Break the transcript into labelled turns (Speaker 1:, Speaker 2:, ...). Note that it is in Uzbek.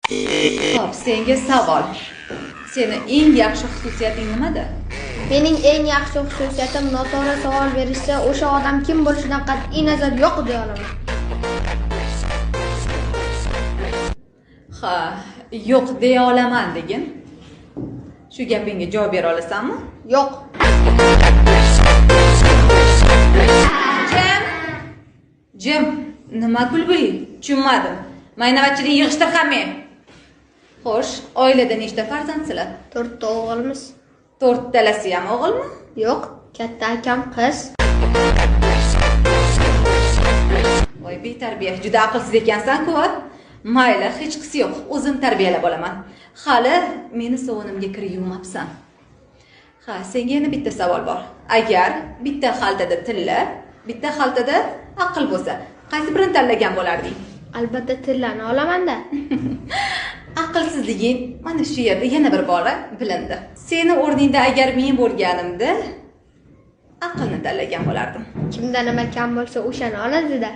Speaker 1: Xo'p, senga savol. Seni eng yaxshi xususiyating nimada?
Speaker 2: Mening eng yaxshi xususiyatim noto'g'ri savol berishsa, o'sha odam kim bo'lishidan qat'iy nazar yo'q deya olaman.
Speaker 1: Ha, yo'q deya olaman degin. Shu gapingga javob bera olasanmi?
Speaker 2: Yo'q.
Speaker 1: Jim. Jim, nima kulguli? Tushunmadim. Maynavatchilik yig'ishtir hammang. Xo'sh, oilada nechta farzandsizlar?
Speaker 2: To'rtta o'g'ilmiz.
Speaker 1: To'rttalasi ham o'g'ilmi?
Speaker 2: Yo'q, katta akam qiz.
Speaker 1: Voy betarbiya, juda aqlsiz ekansan-ku, a? Mayli, hech qisi yo'q, o'zim tarbiyalab olaman. Hali meni sovunimga kir yuvmabsan. Ha, senga yana bitta savol bor. Agar bitta xaltada tilla, bitta xaltada aql bo'lsa, qaysi birini tanlagan bo'larding?
Speaker 2: Albatta tillani olaman-da.
Speaker 1: Aqlsizliging mana shu yerda yana bir bora bilindi. Seni o'rningda agar men bo'lganimda aqlni tanlagan bo'lardim.
Speaker 2: Kimda nima kam bo'lsa, o'shani oladi-da.